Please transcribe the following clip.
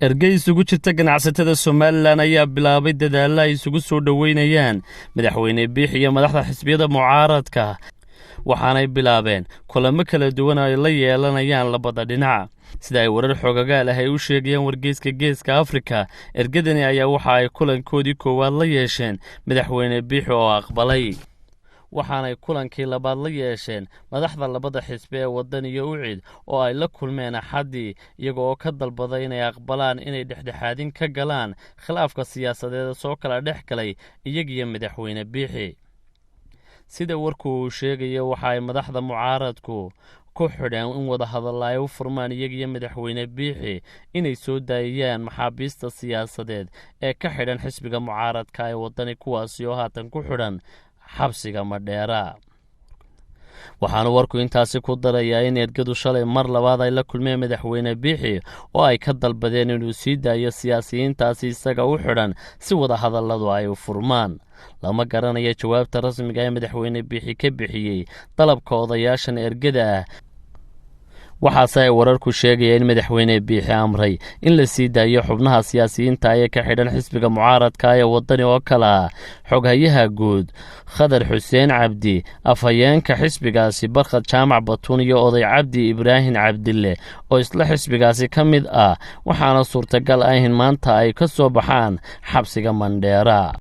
Ergey isugu jirta ganacsatada Somalilan ayaa bilaabay dadaalla ay isugu soo dhoweynayaan Madaxweyne Biix iyo madaxda xisbiyada mucaaradka, waxaanay bilaabeen kulamo kala duwan ay la yeelanayaan labada dhinac. Sida ay warar xogagaal ah ay u sheegayaan wargeyska Geeska Afrika, ergadani ayaa waxa ay kulankoodii koowaad la yeesheen Madaxweyne Biixi oo aqbalay, waxaanay kulankii labaad la yeesheen madaxda labada xisbi ee Waddan iyo UCID oo ay la kulmeen Axaddii, iyaga oo ka dalbaday inay aqbalaan inay dhexdhexaadin ka galaan khilaafka siyaasadeed soo kala dhex galay iyagiyo Madaxweyne Biixi. Sida warku uu sheegayo, waxa ay madaxda mucaaradku ku xidheen in wadahadalla ay u furmaan iyagiyo Madaxweyne Biixi inay soo daayayaan maxaabiista siyaasadeed ee ka xidhan xisbiga mucaaradka ee Waddani, kuwaasi oo haatan ku xidhan xabsiga Madheera. Waxaanu warku intaasi ku darayaa in ergadu shalay mar labaad ay la kulmeen Madaxweyne Biixi oo ay ka dalbadeen inuu sii daayo siyaasiyiintaasi isaga u xidhan si wadahadalladu ay u furmaan. Lama garanayo jawaabta rasmiga ee Madaxweyne Biixi ka bixiyey dalabka odayaashan ergada ah, waxaase ay wararku sheegaya in Madaxweyne Biixi amray in la sii daayo xubnaha siyaasiyiinta ee ka xidhan xisbiga mucaaradka ee Waddani oo kale ah xoghayaha guud Khadar Xuseen Cabdi, afhayeenka xisbigaasi Barkhad Jaamac Batuun iyo oday Cabdi Ibraahim Cabdille oo isla xisbigaasi ka mid ah, waxaana suurtagal ah in maanta ay ka soo baxaan xabsiga Mandheera.